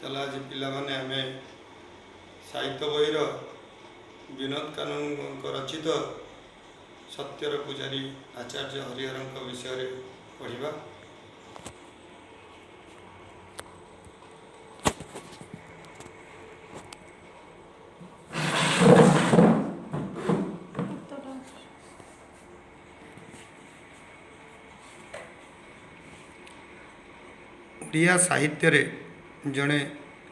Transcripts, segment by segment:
ଚାଲ ଆଜି ପିଲାମାନେ ଆମେ ସାହିତ୍ୟ ବହିର ବିନୋଦ କାନୁନଗୋଙ୍କ ରଚିତ ସତ୍ୟର ପୂଜାରୀ ଆଚାର୍ଯ୍ୟ ହରିହରଙ୍କ ବିଷୟରେ ପଢ଼ିବା। ଓଡ଼ିଆ ସାହିତ୍ୟରେ ଜଣେ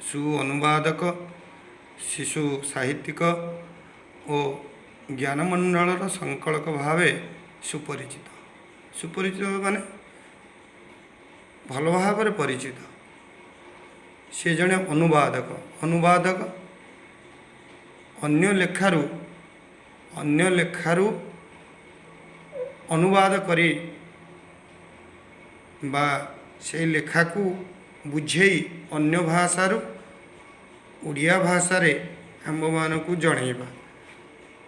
ସୁଅନୁବାଦକ, ଶିଶୁ ସାହିତ୍ୟିକ ଓ ଜ୍ଞାନମଣ୍ଡଳର ସଂକଳକ ଭାବେ ସୁପରିଚିତ। ସୁପରିଚିତ ମାନେ ଭଲ ଭାବରେ ପରିଚିତ। ସେ ଜଣେ ଅନୁବାଦକ। ଅନୁବାଦକ ଅନ୍ୟ ଲେଖାରୁ ଅନୁବାଦ କରି ବା ସେଇ ଲେଖାକୁ ବୁଝେଇ ଅନ୍ୟ ଭାଷାରୁ ଓଡ଼ିଆ ଭାଷାରେ ଆମ୍ଭମାନଙ୍କୁ ଜଣେଇବା,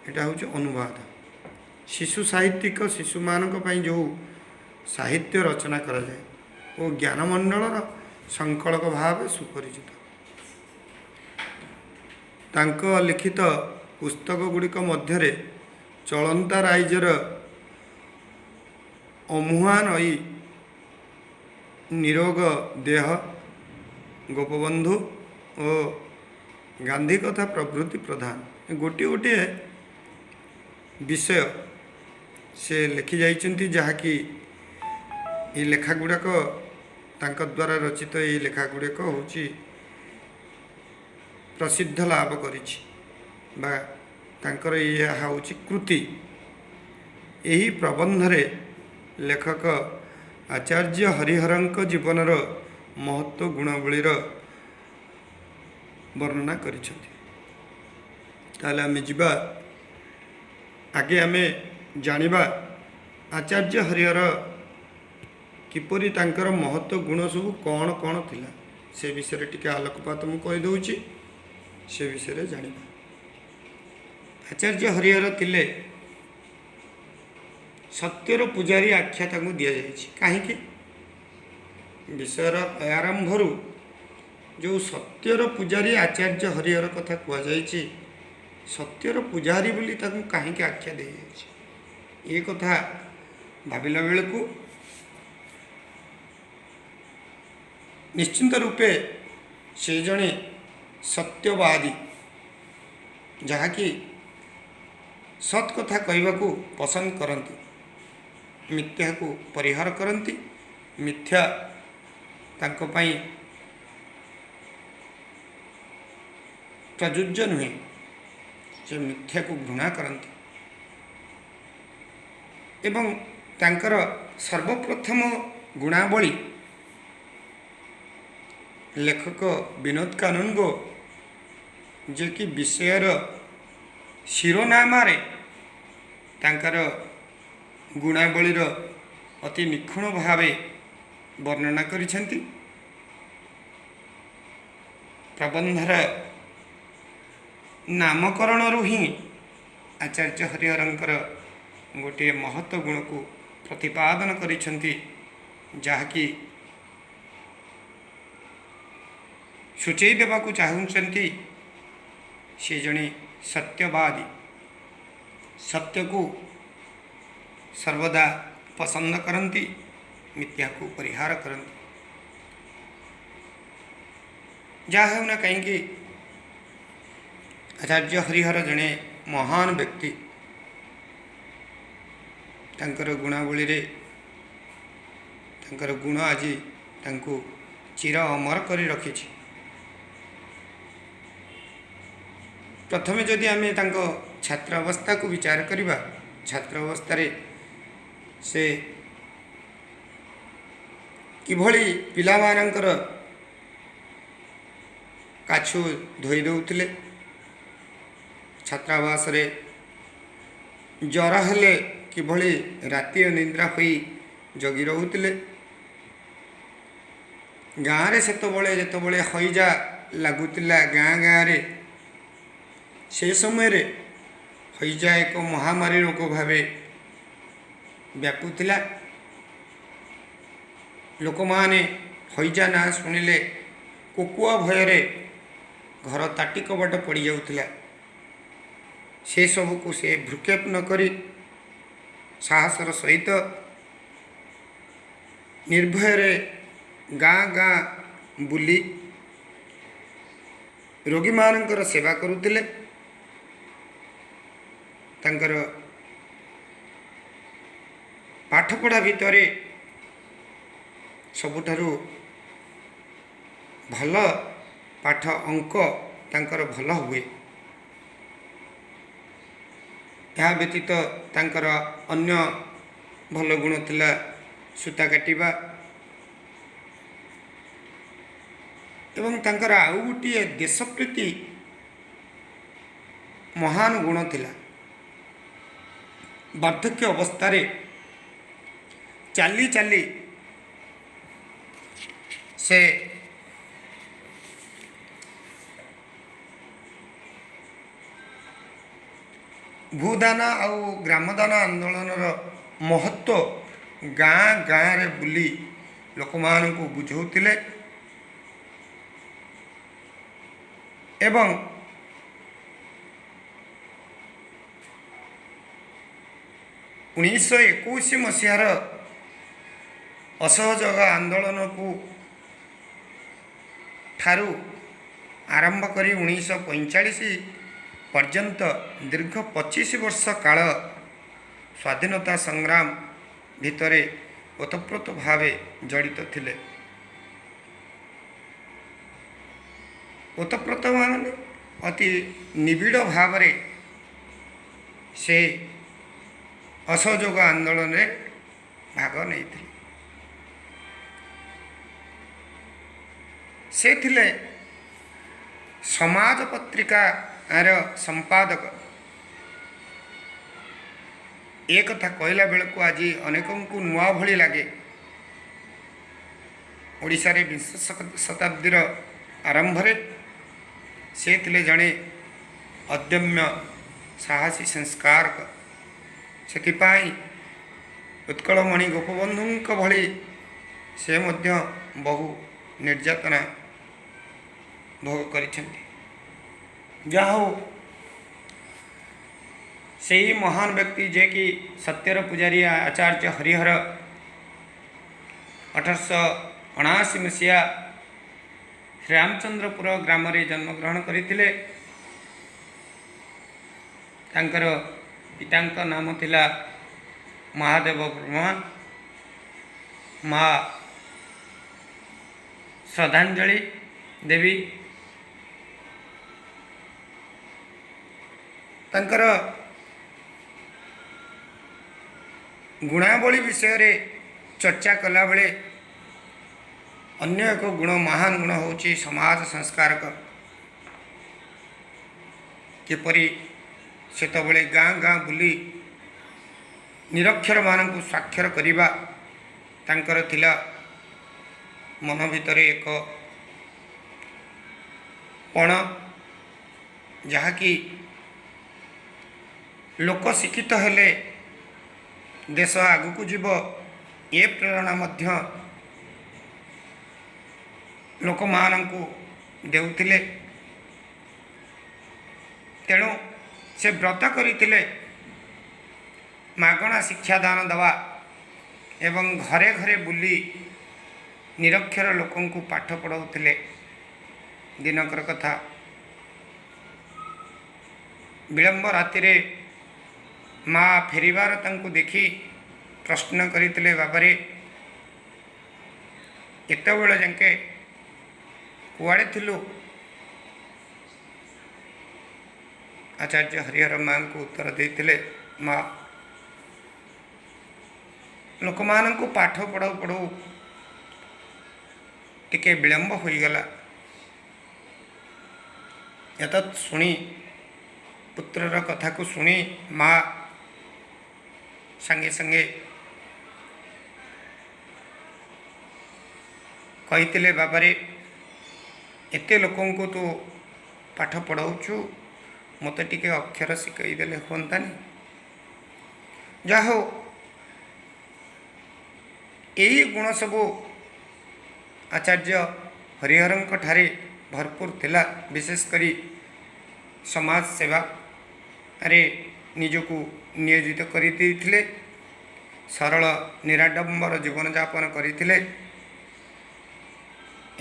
ଏଇଟା ହେଉଛି ଅନୁବାଦ। ଶିଶୁ ସାହିତ୍ୟିକ, ଶିଶୁମାନଙ୍କ ପାଇଁ ଯେଉଁ ସାହିତ୍ୟ ରଚନା କରାଯାଏ, ଓ ଜ୍ଞାନମଣ୍ଡଳର ସଂକଳକ ଭାବେ ସୁପରିଚିତ। ତାଙ୍କ ଲିଖିତ ପୁସ୍ତକ ଗୁଡ଼ିକ ମଧ୍ୟରେ ଚଳନ୍ତା ରାଇଜର ଅମୁହାଁ ନଈ, ନିରୋଗ ଦେହ, ଗୋପବନ୍ଧୁ ଓ ଗାନ୍ଧୀ କଥା ପ୍ରଭୃତି ପ୍ରଧାନ। ଗୋଟିଏ ଗୋଟିଏ ବିଷୟ ସେ ଲେଖି ଯାଇଛନ୍ତି, ଯାହାକି ଏଇ ଲେଖା ଗୁଡ଼ାକ ତାଙ୍କ ଦ୍ୱାରା ରଚିତ। ଏଇ ଲେଖା ଗୁଡ଼ିକ ହେଉଛି ପ୍ରସିଦ୍ଧ ଲାଭ କରିଛି ବା ତାଙ୍କର ଏହା ହେଉଛି କୃତି। ଏହି ପ୍ରବନ୍ଧରେ ଲେଖକ ଆଚାର୍ଯ୍ୟ ହରିହରଙ୍କ ଜୀବନର ମହତ୍ଵ ଗୁଣାବଳୀର ବର୍ଣ୍ଣନା କରିଛନ୍ତି। ତାହେଲେ ଆମେ ଯିବା, ଆଗେ ଆମେ ଜାଣିବା ଆଚାର୍ଯ୍ୟ ହରିହର କିପରି, ତାଙ୍କର ମହତ୍ଵ ଗୁଣ ସବୁ କ'ଣ କ'ଣ ଥିଲା, ସେ ବିଷୟରେ ଟିକେ ଆଲୋକପାତ ମୁଁ କହିଦେଉଛି, ସେ ବିଷୟରେ ଜାଣିବା। ଆଚାର୍ଯ୍ୟ ହରିହର ଥିଲେ ସତ୍ୟର ପୂଜାରୀ ଆଖ୍ୟା ତାଙ୍କୁ ଦିଆଯାଇଛି। କାହିଁକି? ବିଷୟର ଆରମ୍ଭରୁ ଯେଉଁ ସତ୍ୟର ପୂଜାରୀ ଆଚାର୍ଯ୍ୟ ହରିହର କଥା କୁହାଯାଇଛି, ସତ୍ୟର ପୂଜାରୀ ବୋଲି ତାଙ୍କୁ କାହିଁକି ଆଖ୍ୟା ଦିଆଯାଇଛି, ଏ କଥା ଭାବିଲା ବେଳକୁ ନିଶ୍ଚିନ୍ତ ରୂପେ ସେ ଜଣେ ସତ୍ୟବାଦୀ, ଯାହାକି ସତ୍ କଥା କହିବାକୁ ପସନ୍ଦ କରନ୍ତି, ମିଥ୍ୟାକୁ ପରିହାର କରନ୍ତି। ମିଥ୍ୟା ତାଙ୍କ ପାଇଁ ପ୍ରଯୁଜ୍ୟ ନୁହେଁ, ସେ ମିଥ୍ୟାକୁ ଘୃଣା କରନ୍ତି। ଏବଂ ତାଙ୍କର ସର୍ବପ୍ରଥମ ଗୁଣାବଳୀ ଲେଖକ ବିନୋଦ କାନୁନଗୋ ଯିଏକି ବିଷୟର ଶିରୋନାମାରେ ତାଙ୍କର ଗୁଣାବଳୀର ଅତି ନିଖୁଣ ଭାବେ ବର୍ଣ୍ଣନା କରିଛନ୍ତି। ପ୍ରବନ୍ଧର ନାମକରଣରୁ ହିଁ ଆଚାର୍ଯ୍ୟ ହରିହରଙ୍କର ଗୋଟିଏ ମହତ୍ଵ ଗୁଣକୁ ପ୍ରତିପାଦନ କରିଛନ୍ତି, ଯାହାକି ସୂଚେଇ ଦେବାକୁ ଚାହୁଁଛନ୍ତି ସେ ଜଣେ ସତ୍ୟବାଦୀ, ସତ୍ୟକୁ ସର୍ବଦା ପସନ୍ଦ କରନ୍ତି, ମିଥ୍ୟାକୁ ପରିହାର କରନ୍ତି। ଯାହା ହେଉନା କାହିଁକି, ଆଚାର୍ଯ୍ୟ ହରିହର ଜଣେ ମହାନ ବ୍ୟକ୍ତି। ତାଙ୍କର ଗୁଣାବଳୀରେ ତାଙ୍କର ଗୁଣ ଆଜି ତାଙ୍କୁ ଚିର ଅମର କରି ରଖିଛି। ପ୍ରଥମେ ଯଦି ଆମେ ତାଙ୍କ ଛାତ୍ର ଅବସ୍ଥାକୁ ବିଚାର କରିବା, ଛାତ୍ର ଅବସ୍ଥାରେ ସେ କିଭଳି ପିଲାମାନଙ୍କର କାଛୁ ଧୋଇ ଦେଉଥିଲେ, ଛାତ୍ରାବାସରେ ଜ୍ୱର ହେଲେ କିଭଳି ରାତି ଅନିଦ୍ରା ହୋଇ ଜଗି ରହୁଥିଲେ, ଗାଁରେ ସେତେବେଳେ ଯେତେବେଳେ ହଇଜା ଲାଗୁଥିଲା ଗାଁ ଗାଁରେ, ସେ ସମୟରେ ହଇଜା ଏକ ମହାମାରୀ ରୋଗ ଭାବେ ବ୍ୟାପୁଥିଲା। ଲୋକମାନେ ହଇଜା ନାଁ ଶୁଣିଲେ କୋକୁଆ ଭୟରେ ଘର ତାଟି କବାଟ ପଡ଼ିଯାଉଥିଲା, ସେସବୁକୁ ସେ ଭ୍ରୂକ୍ଷେପ ନକରି ସାହସର ସହିତ ନିର୍ଭୟରେ ଗାଁ ଗାଁ ବୁଲି ରୋଗୀମାନଙ୍କର ସେବା କରୁଥିଲେ। ତାଙ୍କର ପାଠପଢ଼ା ଭିତରେ ସବୁଠାରୁ ଭଲ ପାଠ ଅଙ୍କ ତାଙ୍କର ଭଲ ହୁଏ। ଏହା ବ୍ୟତୀତ ତାଙ୍କର ଅନ୍ୟ ଭଲ ଗୁଣ ଥିଲା ସୂତା କାଟିବା ଏବଂ ତାଙ୍କର ଆଉ ଗୋଟିଏ ଦେଶପ୍ରୀତି ମହାନ ଗୁଣ ଥିଲା। ବାର୍ଦ୍ଧକ୍ୟ ଅବସ୍ଥାରେ ଚାଲି ଚାଲି ସେ ଭୂଦାନ ଆଉ ଗ୍ରାମଦାନ ଆନ୍ଦୋଳନର ମହତ୍ତ୍ୱ ଗାଁ ଗାଁରେ ବୁଲି ଲୋକମାନଙ୍କୁ ବୁଝାଉଥିଲେ ଏବଂ 1921 ମସିହାର ଅସହଯୋଗ ଆନ୍ଦୋଳନକୁ ଠାରୁ ଆରମ୍ଭ କରି 1945 ପର୍ଯ୍ୟନ୍ତ ଦୀର୍ଘ 25 ବର୍ଷ କାଳ ସ୍ୱାଧୀନତା ସଂଗ୍ରାମ ଭିତରେ ଓତପ୍ରୋତ ଭାବେ ଜଡ଼ିତ ଥିଲେ। ଓତପ୍ରୋତ ମାନେ ଅତି ନିବିଡ଼ ଭାବରେ ସେ ଅସହଯୋଗ ଆନ୍ଦୋଳନରେ ଭାଗ ନେଇଥିଲେ। ସେ ଥିଲେ ସମାଜ ପତ୍ରିକାର ସମ୍ପାଦକ। ଏ କଥା କହିଲା ବେଳକୁ ଆଜି ଅନେକଙ୍କୁ ନୂଆ ଭଳି ଲାଗେ। ଓଡ଼ିଶାରେ ବିଂଶ ଶତାବ୍ଦୀର ଆରମ୍ଭରେ ସେ ଥିଲେ ଜଣେ ଅଦମ୍ୟ ସାହସୀ ସଂସ୍କାରକ। ସେଥିପାଇଁ ଉତ୍କଳମଣି ଗୋପବନ୍ଧୁଙ୍କ ଭଳି ସେ ମଧ୍ୟ ବହୁ ନିର୍ଯାତନା ଭୋଗ କରିଛନ୍ତି। ଯାହା ହଉ, ସେଇ ମହାନ ବ୍ୟକ୍ତି ଯିଏକି ସତ୍ୟର ପୂଜାରୀ ଆଚାର୍ଯ୍ୟ ହରିହର 1879 ମସିହା ଶ୍ରୀରାମଚନ୍ଦ୍ରପୁର ଗ୍ରାମରେ ଜନ୍ମଗ୍ରହଣ କରିଥିଲେ। ତାଙ୍କର ପିତାଙ୍କ ନାମ ଥିଲା ମହାଦେବ ବ୍ରହ୍ମା, ମା ଶ୍ରଦ୍ଧାଞ୍ଜଳି ଦେବୀ। ତାଙ୍କର ଗୁଣାବଳୀ ବିଷୟରେ ଚର୍ଚ୍ଚା କଲାବେଳେ ଅନ୍ୟ ଏକ ଗୁଣ, ମହାନ ଗୁଣ ହେଉଛି ସମାଜ ସଂସ୍କାରକ। କିପରି ସେତେବେଳେ ଗାଁ ଗାଁ ବୁଲି ନିରକ୍ଷରମାନଙ୍କୁ ସ୍ୱାକ୍ଷର କରିବା ତାଙ୍କର ଥିଲା ମନ ଭିତରେ ଏକ ପଣ, ଯାହାକି ଲୋକ ଶିକ୍ଷିତ ହେଲେ ଦେଶ ଆଗକୁ ଯିବ, ଏ ପ୍ରେରଣା ମଧ୍ୟ ଲୋକମାନଙ୍କୁ ଦେଉଥିଲେ। ତେଣୁ ସେ ବ୍ରତ କରିଥିଲେ ମାଗଣା ଶିକ୍ଷାଦାନ ଦେବା ଏବଂ ଘରେ ଘରେ ବୁଲି ନିରକ୍ଷର ଲୋକଙ୍କୁ ପାଠ ପଢ଼ାଉଥିଲେ। ଦିନକର କଥା, ବିଳମ୍ବ ରାତିରେ ମା ଫେରିବାର ତାଙ୍କୁ ଦେଖି ପ୍ରଶ୍ନ କରିଥିଲେ, ବାବାରେ, ଏତେବେଳେ ଯାକେ କୁଆଡ଼େ ଥିଲୁ? ଆଚାର୍ଯ୍ୟ ହରିହର ମାଙ୍କୁ ଉତ୍ତର ଦେଇଥିଲେ, ମା, ଲୋକମାନଙ୍କୁ ପାଠ ପଢ଼ାଉ ପଢ଼ାଉ ଟିକେ ବିଳମ୍ବ ହୋଇଗଲା। ଏତତ୍ ଶୁଣି, ପୁତ୍ରର କଥାକୁ ଶୁଣି ମା ସାଙ୍ଗେ ସାଙ୍ଗେ କହିଥିଲେ, ବାବାରେ, ଏତେ ଲୋକଙ୍କୁ ତୁ ପାଠ ପଢ଼ାଉଛୁ, ମୋତେ ଟିକେ ଅକ୍ଷର ଶିଖାଇ ଦେଲେ ହୁଅନ୍ତାନି? ଯାହା ହଉ, ଏଇ ଗୁଣ ସବୁ ଆଚାର୍ଯ୍ୟ ହରିହରଙ୍କ ଠାରେ ଭରପୁର ଥିଲା। ବିଶେଷ କରି ସମାଜ ସେବାରେ ନିଜକୁ ନିୟୋଜିତ କରିଦେଇଥିଲେ, ସରଳ ନିରାଡମ୍ବର ଜୀବନଯାପନ କରିଥିଲେ।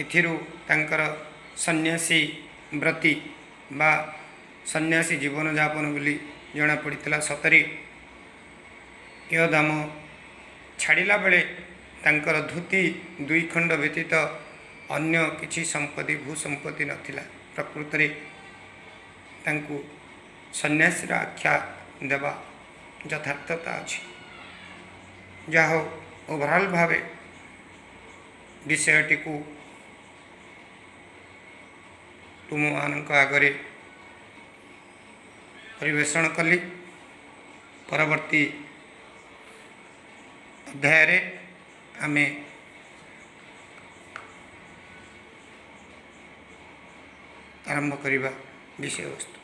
ଏଥିରୁ ତାଙ୍କର ସନ୍ନ୍ୟାସୀ ବ୍ରତୀ ବା ସନ୍ନ୍ୟାସୀ ଜୀବନଯାପନ ବୋଲି ଜଣାପଡ଼ିଥିଲା। ସତରେ ଇହଧାମ ଛାଡ଼ିଲା ବେଳେ ତାଙ୍କର ଧୋତି ଦୁଇ ଖଣ୍ଡ ବ୍ୟତୀତ ଅନ୍ୟ କିଛି ସମ୍ପତ୍ତି, ଭୂ ସମ୍ପତ୍ତି ନଥିଲା। ପ୍ରକୃତରେ ତାଙ୍କୁ ସନ୍ନ୍ୟାସୀର ଆଖ୍ୟା ଦେବା ଯଥାର୍ଥତା ଅଛି। ଯାହା ହଉ, ଓଭରଅଲ୍ ଭାବେ ବିଷୟଟିକୁ ତୁମମାନଙ୍କ ଆଗରେ ପରିବେଷଣ କଲି। ପରବର୍ତ୍ତୀ ଅଧ୍ୟାୟରେ ଆମେ ଆରମ୍ଭ କରିବା ବିଷୟବସ୍ତୁ।